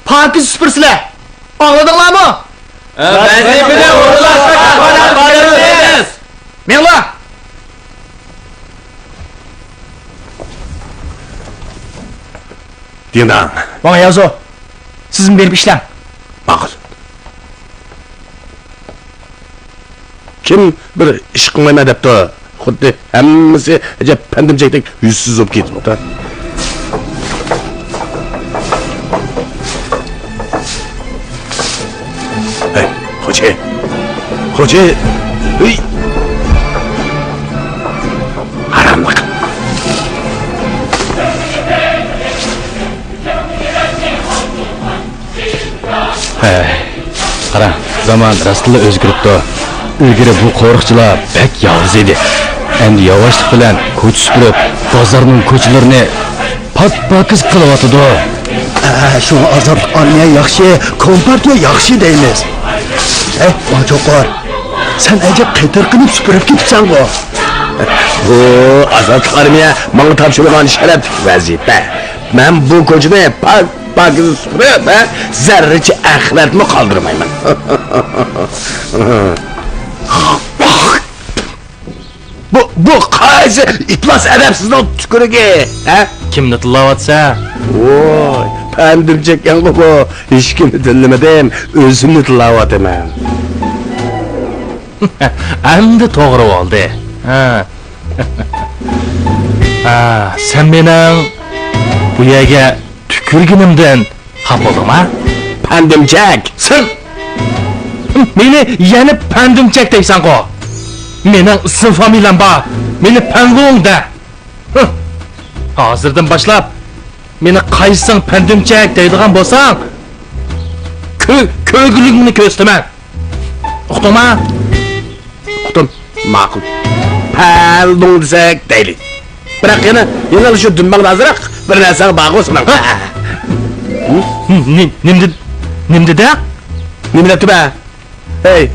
پاكىز سۈپۈرىسىلەر. ئاڭلىدىڭلارمۇ؟ ۋەزىپىنى ئورۇنلاشقا كاپالەت بېرىمىز. مېڭىڭلار! دىڭداڭ. ۋاڭ يازۇ، سىزمۇ بېرىپ ئىشلەڭ. ماقۇل. كىم بىر ئىش قىلمايمەن دەپتۇ؟ خۇددى ھەممىسى ئەجەب پەندىمچەكتەك يۈزسىز بولۇپ كېتىپتۇ. ھەي، خوجا! خوجا! ھەي! ھاراملىق! ھەي، قارا، زامان راستلا ئۆزگىرىپتۇ. ئىلگىرى بۇ قورۇقچىلار بەك ياۋۇز ئىدى. ئەمدى ياۋاشلىق بىلەن كوچا سۈپۈرۈپ، بازارنىڭ كوچىلىرىنى پاك-پاكىز قىلىۋاتىدۇ. ئە، شۇڭا ئازادلىق ئارمىيە ياخشى، كومپارتىيە ياخشى دەيمىز. ھەي، ۋاڭ چوقۇر، سەن ئەجەب قېتىرقىنىپ سۈپۈرۈپ كېتىپسەنغۇ. بۇ ئازادلىق ئارمىيە ماڭا تاپشۇرغان شەرەپلىك ۋەزىپە. مەن بۇ كوچىنى پاك-پاكىز سۈپۈرۈپ، ھە، زەررىچە ئەخلەتمۇ قالدۇرمايمەن. بۇ، بۇ قايسى ئىپلاس ئەدەپسىزنىڭ تۈكۈرۈكى، ھە؟ كىمنى تىللاۋاتىسەن؟ ۋوي، پەندىمچەككەنغۇ بۇ. ھېچكىمنى تىللىمىدىم، ئۆزۈمنى تىللاۋاتىمەن. ئەمدى توغرا بولدى. ھە. ھە، سەن مېنىڭ بۇ يەرگە تۈكۈرگىنىمدىن خاپا بولدۇڭما؟ پەندىمچەك! سەن مېنى يەنە پەندىمچەك دەيسەنغۇ؟ مېنىڭ ئىسىم فامىلەم بار. مېنى پەنلۇڭ دە. ھە. ھازىردىن باشلاپ مېنى قايسىڭ پەندىمچەك دەيدىغان بولساڭ، كۆ-، كۆرگۈلۈكۈڭنى كۆرسىتىمەن. ئۇقتۇڭما؟ ئۇقتۇم. ماقۇل. پەلدۇڭ دېسەك دەيلى. بىراق يەنە، يەنە شۇ دۈمبەڭدە ئازراق بىر نەرسەڭ بارغۇ سېنىڭ. ھە؟ نېمە، نېمە دېدى؟ نېمە دېدى؟ نېمە دەپتۇ بە؟ ھەي،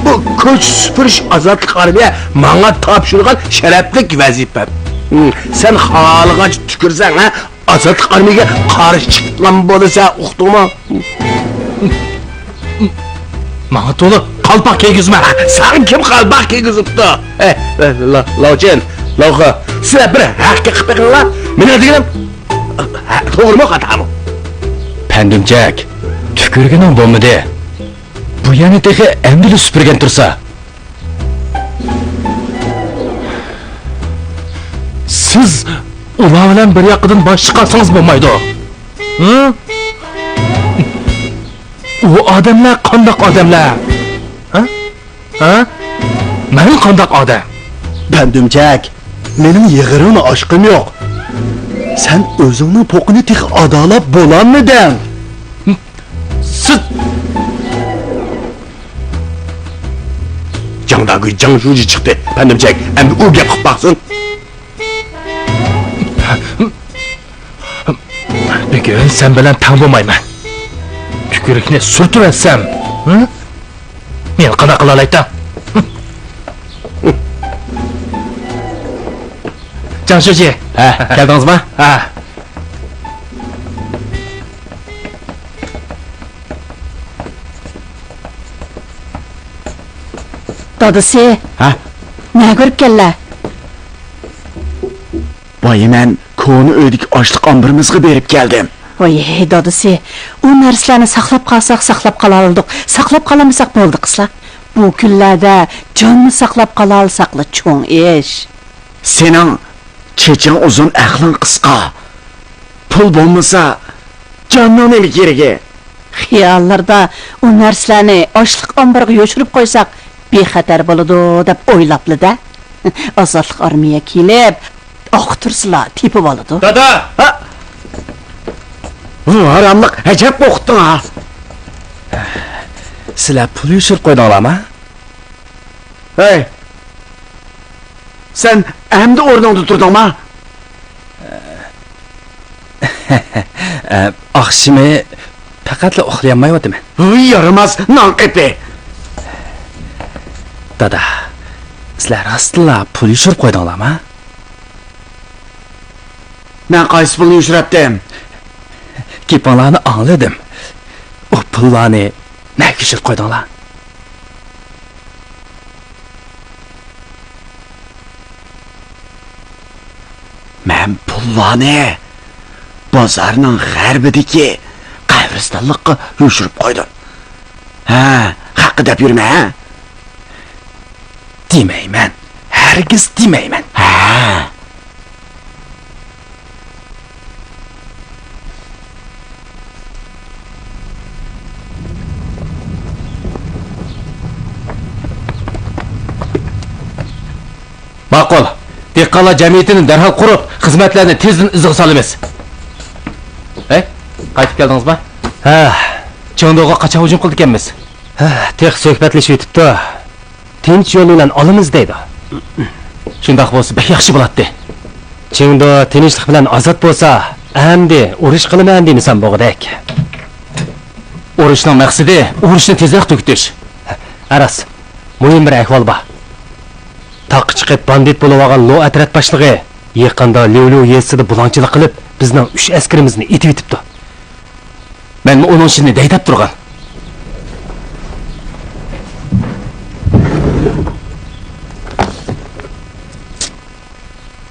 بۇ كوچا سۈپۈرۈش ئازادلىق ئارمىيە ماڭا تاپشۇرغان شەرەپلىك ۋەزىپە. ھىم، سەن خالىغانچە تۈكۈرسەڭ، ھە، ئازادلىق ئارمىيەگە قارشى چىقىپلا بولىسەن، ئۇقتۇڭمۇ؟ ماڭا تولا قالپاق كىيگۈزمە. ساڭا كىم قالپاق كىيگۈزۈپتۇ؟ ھەي، لا، لاۋچىن، لاۋخې، سىلەر بىر ھەقىقەت قىلىپ بېقىڭلار. مېنىڭ دېگىنىم توغرىمۇ، خاتامۇ؟ پەندۈمچەك، تۈكۈرگىنىڭ بولمىدى. بۇ يەرنى تېخى ئەمدىلا سۈپۈرگەن تۇرسا. سىز ئۇلار بىلەن بىر ياقىدىن باش چىقارسىڭىز بولمايدۇ. ھە؟ ئۇ ئادەملەر قانداق ئادەملەر؟ ھە؟ ھە؟ مەن قانداق ئادەم؟ پەندۈمچەك، مېنىڭ يىغىرىڭنى ئاچقۇم يوق. سەن ئۆزۈڭنىڭ پوقىنى تېخى ئادالاپ بولالمىدىڭ. سىز جاڭداگۈي جاڭ شۇجى چىقتى. پەندىمچەك، ئەمدى ئۇ گەپ قىلىپ باقسۇن. بۈگۈن سەن بىلەن تەڭ بولمايمەن. تۈكۈرۈكنى سۈرتۈۋەتسەم، ھە؟ مېنى قانداق قىلالايتتىڭ؟ جاڭ شۇجى. ھە، كەلدىڭىزما؟ ھە. دادىسى. ھە؟ نەگە بېرىپكەنلەر؟ بايا مەن كونا ئۆيدىكى ئاشلىق ئامبىرىمىزغا بېرىپ كەلدىم. ۋاي، دادىسى، ئۇ نەرسىلەرنى ساقلاپ قالساق ساقلاپ قالالىدۇق، ساقلاپ قالالمىساق بولدى قىسلا. بۇ كۈنلەردە جاننى ساقلاپ قالالىساقلا چوڭ ئىش. سېنىڭ چېچىڭ ئۇزۇن، ئەقلىڭ قىسقا. پۇل بولمىسا، جاننىڭ نېمە كېرىكى؟ خىياللىرىدا ئۇ نەرسىلەرنى ئاشلىق ئامبىرىغا يوشۇرۇپ قويساق، بىخەتەر بولىدۇ دەپ ئويلاپلا-دە. ئازادلىق ئارمىيە كېلىپ، ئاختۇرسىلا تېپىۋالىدۇ. دادا! ھە؟ ۋۇ، ھاراملىق، ئەجەب قورقۇتتۇڭ ھا! سىلەر پۇل يوشۇرۇپ قويدۇڭلارما؟ ھەي! سەن ئەمدى ئورنۇڭدا تۇردۇڭما؟ ئاخشىمى پەقەتلا ئۇخلىيالمايۋاتىمەن. ۋۇي، يارىماس نان قېپى! دادا، سىلەر راستتىنلا پۇل يوشۇرۇپ قويدۇڭلارما؟ مەن قايسى پۇلنى يوشۇراتتىم؟ گېپىڭلارنى ئاڭلىدىم. ئۇ پۇللارنى نەگە يوشۇرۇپ قويدۇڭلار؟ مەن پۇللارنى بازارنىڭ غەربىدىكى قەبرىستانلىققا يوشۇرۇپ قويدۇم. ھە، خەققە دەپ يۈرمە، ھە؟ دېمەيمەن، ھەرگىز دېمەيمەن. ھە. ماقۇل. دېھقانلار جەمئىيىتىنى دەرھال قۇرۇپ، خىزمەتلەرنى تېزدىن ئىزىغا سالىمىز. ھەي، قايتىپ كەلدىڭىزما؟ ھە. چېڭدۇغا قاچان ھۇجۇم قىلىدىكەنمىز؟ ھە، تېخى سۆھبەتلىشىۋېتىپتۇ. تىنچ يول بىلەن ئالىمىز دەيدۇ. شۇنداق بولسا بەك ياخشى بولاتتى. چېڭدۇ تىنچلىق بىلەن ئازاد بولسا، ئەمدى ئۇرۇش قىلىمەن دېمىسەم بولغۇدەك. ئۇرۇشنىڭ مەقسىتى ئۇرۇشنى تېزرەك تۈگىتىش. ھە، راست. مۇھىم بىر ئەھۋال بار. تاغقا چىقىپ باندىت بولۇۋالغان لو ئەترەت باشلىقى يېقىندا ليۇليۇ يېزىسىدا بۇلاڭچىلىق قىلىپ، بىزنىڭ ئۈچ ئەسكىرىمىزنى ئېتىۋېتىپتۇ. مەنمۇ ئۇنىڭ ئىشىنى دەيدەپ تۇرغان.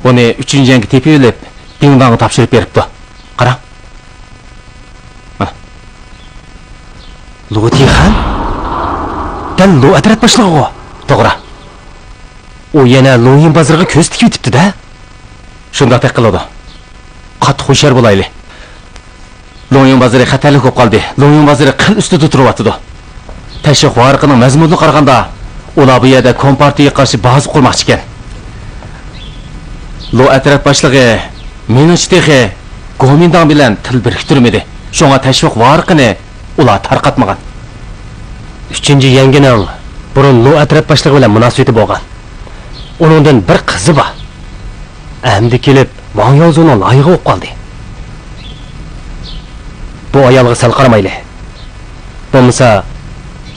بۇنى ئۈچىنچى يەنگە تېپىۋېلىپ، دىڭداڭغا تاپشۇرۇپ بېرىپتۇ. قاراڭ. مانا. لۇ تىخەن؟ دەل لۇ ئەترەت باشلىقىغۇ. توغرا. ئۇ يەنە لۇڭيىن بازىرىغا كۆز تىكىۋېتىپتۇ-دە. شۇنداق تەك قىلىدۇ. قاتتىق ھوشيار بولايلى. لۇڭيىن بازىرى خەتەرلىك بولۇپ قالدى. لۇڭيىن بازىرى قىل ئۈستىدە تۇرۇۋاتىدۇ. تەشۋىق ۋارىقىنىڭ مەزمۇنىغا قارىغاندا، ئۇلار بۇ يەردە كومپارتىيىگە قارشى بازا قۇرماقچىكەن. لۇ ئەترەت باشلىقى مېنىڭچە تېخى گومىنداڭ بىلەن تىل بىرىكتۈرمىدى. شۇڭا تەشۋىق ۋارىقىنى ئۇلار تارقاتمىغان. ئۈچىنچى يەڭگىنىڭ بۇرۇن لۇ ئەترەت باشلىقى بىلەن مۇناسىۋىتى بولغان. ئۇنىڭدىن بىر قىزى بار. ئەمدى كېلىپ ۋاڭ ياۋزۇنىڭ لايىقى بولۇپ قالدى. بۇ ئايالغا سەل قارىمايلى. بولمىسا،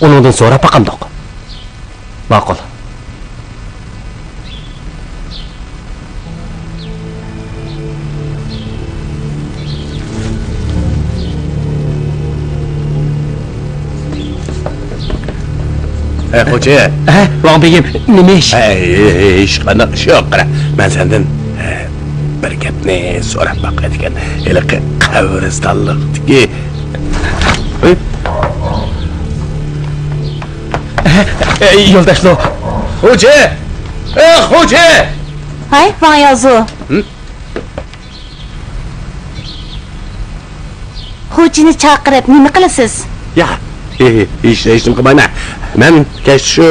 ئۇنىڭدىن سوراپ باقامدۇق؟ ماقۇل. ھە، خوجا. ھە، ۋاڭ بېگىم، نېمە ئىش؟ ھە، ھېچقانداق ئىش يوق، قارا. مەن سەندىن، ھە، بىر گەپنى سوراپ باقاي دېگەن. ھېلىقى قەبرىستانلىقتىكى، ھە؟ ھە، يولداشلار. خوجا! ئە، خوجا! ھاي، ۋاڭ ياۋزۇ. ھە؟ خوجىنى چاقىرىپ نېمە قىلىسىز؟ يا، ھېچ، ھېچنېمە قىلمايمەن. مەن كەچتە شۇ،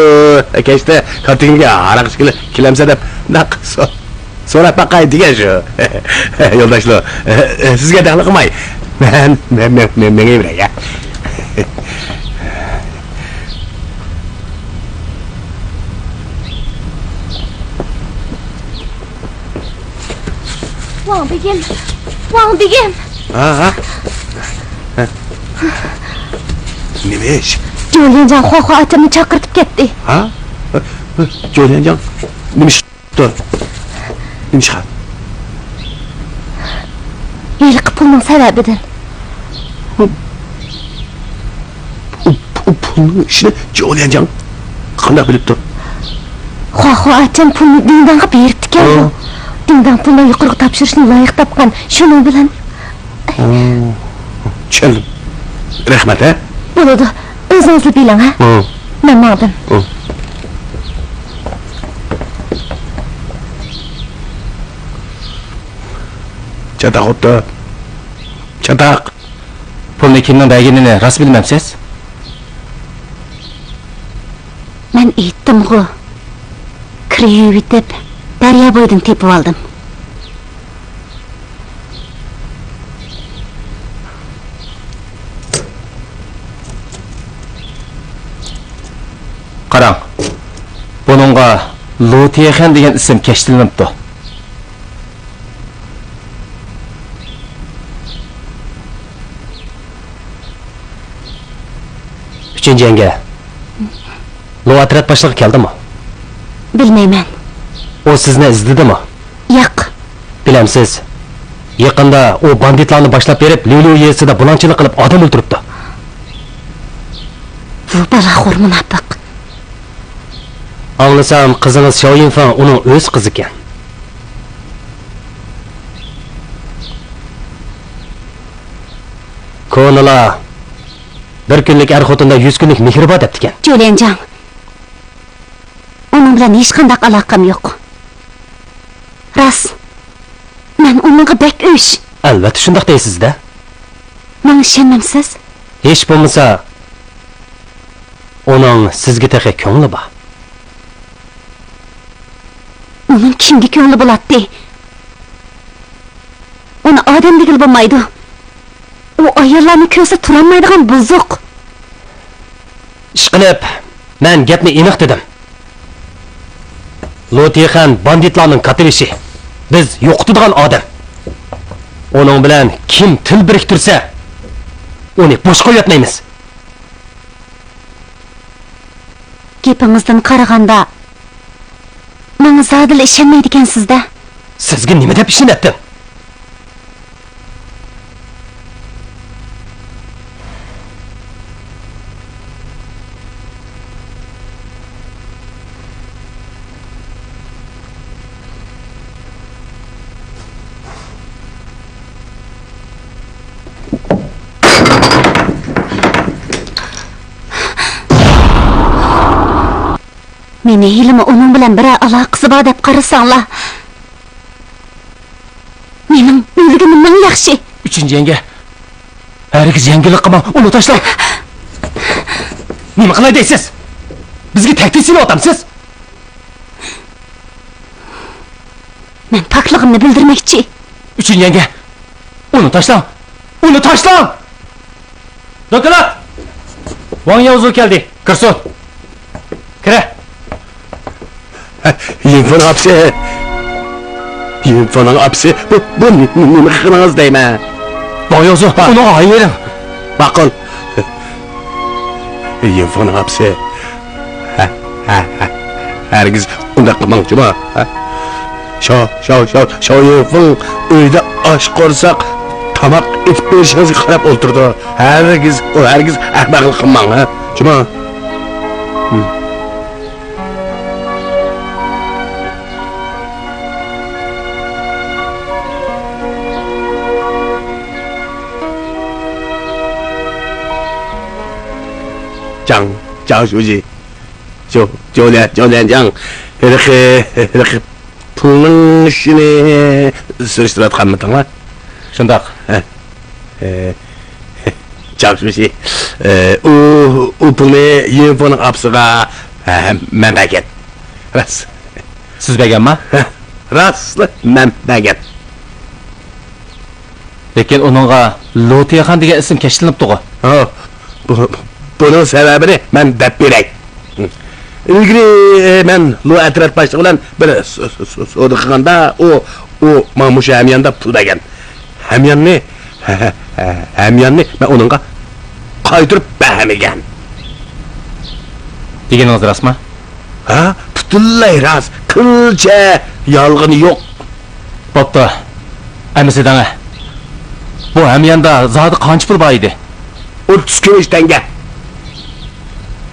كەچتە كاتېكىمگە ھاراق ئىچكىلى كېلەمسەن دەپ، مۇنداق سو-، سوراپ باقاي دېگەن شۇ. يولداشلار، سىزگە دەخلى قىلماي. مەن، مەن، مەن، مەن مېڭىۋېرەي، يا. ۋاڭ بېگىم! ۋاڭ بېگىم! ھا، ھا. نېمە ئىش؟ جوليەنجاڭ خۇاخۇا ئاچامنى چاقىرتىپ كەتتى. ھا؟ جوليەنجاڭ نېمە ئىش قىپتۇ؟ نېمە ئىشقا؟ ھېلىقى پۇلنىڭ سەۋەبىدىن. ئۇ، ئۇ پۇلنىڭ ئىشىنى جوليەنجاڭ قانداق بىلىپتۇ؟ خۇاخۇا ئاچام پۇلنى دىڭداڭغا بېرىپتىكەن. ھە. دىڭداڭ پۇلنى يۇقىرىغا تاپشۇرۇشنى لايىق تاپقان، شۇنىڭ بىلەن. ھە، چۈشەندىم. رەھمەت، ھە؟ بولىدۇ. ئۆزىڭىزلا بىلىڭ، ھە؟ ھە. مەن ماڭدىم. ھە. چاتاق ئوتتۇ. چاتاق. پۇلنى كىمنىڭ بەرگىنىنى راست بىلمەمسىز؟ مەن ئېيتتىمغۇ، كىر يۇيۇۋېتىپ، دەريا بويىدىن تېپىۋالدىم. قاراڭ، بۇنىڭغا لۇ تيېخەن دېگەن ئىسىم كەشتىلىنىپتۇ. ئۈچىنچى يەڭگە، لۇ ئەترەت باشلىقى كەلدىمۇ؟ بىلمەيمەن. ئۇ سىزنى ئىزدىدىمۇ؟ ياق. بىلەمسىز، يېقىندا ئۇ باندىتلارنى باشلاپ بېرىپ، ليۇليۇ يېزىسىدا بۇلاڭچىلىق قىلىپ ئادەم ئۆلتۈرۈپتۇ. ۋۇ بالاخور مۇناپىق. ئاڭلىسام، قىزىڭىز شياۋيىنفېڭ ئۇنىڭ ئۆز قىزىكەن. كونىلار، بىر كۈنلۈك ئەر خوتۇندا يۈز كۈنلۈك مېھرى بار دەپتىكەن. جوليەنجاڭ، ئۇنىڭ بىلەن ھېچقانداق ئالاقەم يوق. راست، مەن ئۇنىڭغا بەك ئۆچ. ئەلۋەتتە شۇنداق دەيسىز-دە. ماڭا ئىشەنمەمسىز؟ ھېچ بولمىسا، ئۇنىڭ سىزگە تېخى كۆڭلى بار. ئۇنىڭ كىمگە كۆڭلى بولاتتى؟ ئۇنى ئادەم دېگىلى بولمايدۇ. ئۇ ئاياللارنى كۆرسە تۇرالمايدىغان بۇزۇق. ئىشقىلىپ، مەن گەپنى ئېنىق دېدىم. لۇ تيېخەن باندىتلارنىڭ كاتتىبېشى. بىز يوقىتىدىغان ئادەم. ئۇنىڭ بىلەن كىم تىل بىرىكتۈرسە، ئۇنى بوش قويۇۋەتمەيمىز. گېپىڭىزدىن قارىغاندا، ماڭا زادىلا ئىشەنمەيدىكەنسىز-دە. سىزگە نېمە دەپ ئىشىنەتتىم؟ مېنى ھېلىمۇ ئۇنىڭ بىلەن بىرەر ئالاقىسى بار دەپ قارىساڭلار، مېنىڭ ئۆلگىنىم مىڭ ياخشى. ئۈچىنچى يەڭگە، ھەرگىز يەڭگىللىك قىلماڭ، ئۇنى تاشلاڭ. نېمە قىلاي دەيسىز؟ بىزگە تەھدىت سېلىۋاتامسىز؟ مەن پاكلىقىمنى بىلدۈرمەكچى. ئۈچىنچى يەڭگە، ئۇنى تاشلاڭ! ئۇنى تاشلاڭ! دوكلات! ۋاڭ ياۋزۇ كەلدى. كىرسۇن. كىرە. يىنفېنىڭ ئاپىسى. يىنفېنىڭ ئاپىسى. بۇ، بۇ نېمە قىلغىنىڭىز دەيمەن. ۋاڭ ياۋزۇ، ھا. ئۇنىڭغا ھايۋېرىڭ. ماقۇل. يىنفېڭنىڭ ئاپىسى. ھە، ھە، ھە. ھەرگىز ئۇنداق قىلماڭ، جۇما. ھە؟ شاۋ، شاۋ، شاۋ، شاۋ يىنفېڭ ئۆيدە ئاچ قورساق تاماق ئېتىپ بېرىشىڭىزگە قاراپ ئولتۇرىدۇ. ھەرگىز، ئۇ ھەرگىز ئەخمەقلىق قىلماڭ، ھە؟ جۇما. ھىم. جاڭ، جاڭ شۇجى. جۇ، جۇليەن، جۇليەن جاڭ. ھېلىقى، ھېلىقى پۇلنىڭ ئىشىنى سۈرۈشتۈرۈۋاتقانمىدىڭلار؟ شۇنداق. ھە. ئە، جاڭ شۇجى. ئە، ئۇ، ئۇ پۇلنى يىنفېڭنىڭ ئاپىسىغا، ھە، مەن بەرگەن. راست. سىز بەرگەنما؟ ھە، راستلا مەن بەرگەن. لېكىن ئۇنىڭغا لۇ تيەخەن دېگەن ئىسىم كەشتىلىنىپتىغۇ؟ ھە، بۇ، بۇنىڭ سەۋەبىنى مەن دەپ بېرەي. ئىلگىرى، ئە، مەن لۇ ئەترەت باشلىقى بىلەن بىر سو-، سو-، سو-، سودا قىلغاندا، ئۇ، ئۇ ماڭا مۇشۇ ھەمياندا پۇل بەرگەن. ھەمياننى، ھەمياننى مەن ئۇنىڭغا قايتۇرۇپ بەرمىگەن. دېگىنىڭىز راستمۇ؟ ھە، پۈتۈنلەي راست. قىلچە يالغىنى يوق. بوپتۇ. ئەمىسە دەڭە. بۇ ھەمياندا زادى قانچە پۇل بار ئىدى؟ ئوتتۇز كۈمۈش تەڭگە.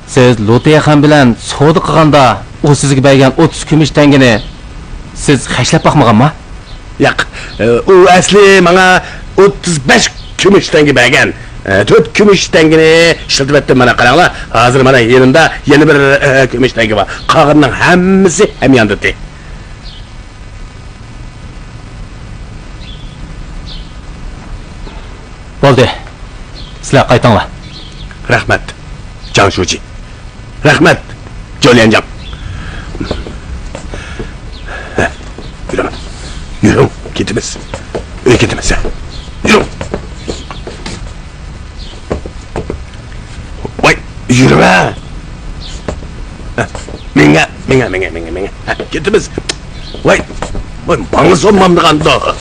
سىز لۇ تيەخەن بىلەن سودا قىلغاندا، ئۇ سىزگە بەرگەن ئوتتۇز كۈمۈش تەڭگىنى سىز خەجلەپ باقمىغانما؟ ياق، ئۇ ئەسلى ماڭا ئوتتۇز بەش كۈمۈش تەڭگە بەرگەن. تۆت كۈمۈش تەڭگىنى ئىشلىتىۋەتتىم، مانا قاراڭلار. ھازىر مانا يېنىمدا يەنە بىر كۈمۈش تەڭگە بار. قالغىنىنىڭ ھەممىسى ھەمياندىتى. بولدى. سىلەر قايتىڭلار. رەھمەت، جاڭ شۇجى. رەھمەت، جوليەنجاڭ. ھە، يۈرۈڭ. يۈرۈڭ، كېتىمىز. ئۆيگە كېتىمىز، ھە. يۈرۈڭ. ۋاي، يۈرۈڭە. ھە، مېڭە، مېڭە، مېڭە، مېڭە، مېڭە. ھە، كېتىمىز. ۋاي، ۋاي، ماڭا سونمامدىغاندۇ.